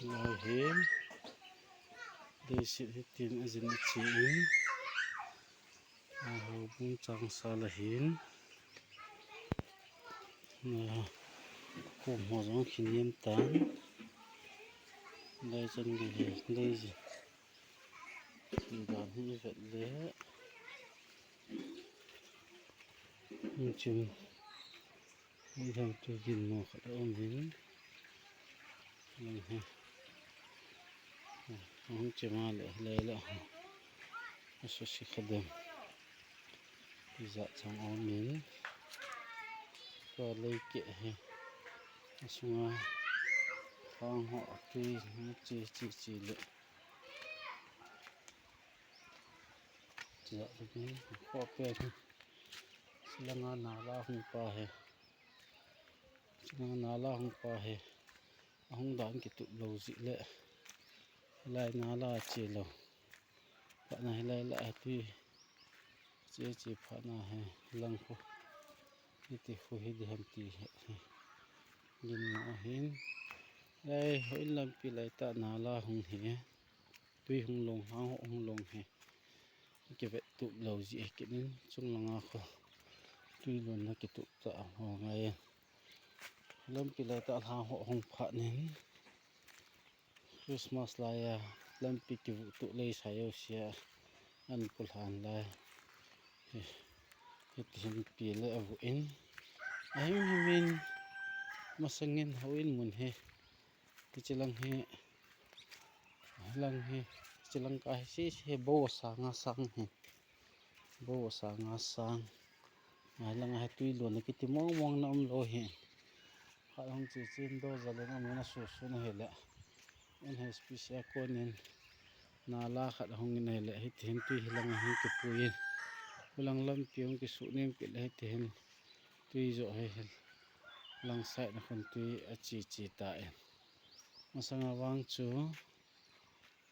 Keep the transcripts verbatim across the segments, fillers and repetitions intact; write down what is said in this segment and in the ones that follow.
Ahi. Leiset hitin ajin ache in. Ahoubung changsal ahin. Kom ho jong kinem tan. Leichan gei hi, leiset. Hidan hi ivet le. Hichun. Hidan tu gin mo khat aum in. Lang hi. Hung chima le, le le. Asu si khadem. Ijat chang aum in. Tua lei keh hi. Asunga. Khang ho tui, chi, chi, chi le. Chia tu ni, ko pe tu. Silanga nala hung pa he. Silanga nala hung pa he. Ahung dan kitup lou ji le. Lai nala che lou. Pha na he lai la he tu. Che che pha na he lang ko. Iti khu hi di ham ti he. Gin mo ahin. Lai ho in lampi lai ta nala hung he. Tui hung long, hang ho hung long he. Kivet tup lou ji he kinin, chung langa khu. Tui lonna kitup ta ho ngai. Lampi lai ta hang ho hung pha nin. Christmas lai a, lampi kivu tu lei sa yo sia. An pul han lai. He, hiti hin pi le avu in. Ahim him in, masangin ho in mun he. Hiche lang hi, lang hi, hiche lang ka hi, si, si, hi, bo sang a sang hi. Bo sang a sang. Ngai lang hi tui lonna kiti mong mong na um lou hi. Khat hung chi chin do za le na mun a su su na hi le. Un hi special konin. Nala khat hung in hi le, hiti hin tui hi lang a hin kipui in. Hulang lampi hung kisu nim kit le hiti hin. Tui jo hi, hi. Lang side na khun tui a chi chi ta in. Masanga vang chu,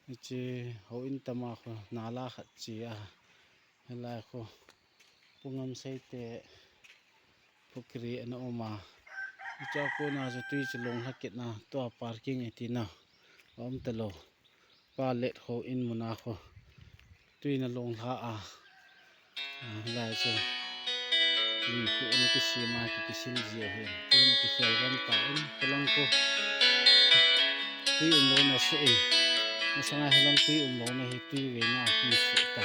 hiche ho in tama khu nala khat chi a, hilai khu Pu Ngamsei te pukhri ana um a, hiche a kona chu tui chu long lha kit na, tua parking e ti na, aum ta lou. Pa let ho in mun a khu. Tui na long lha a. A, lai chu. Lui khu ana kisem a, ki kisil ji ahi. Tui na kikhel ram ta in, kalang khu. Tui um lou na su in. Masanga hilang tui um lou na hi tui ve na hung su ta.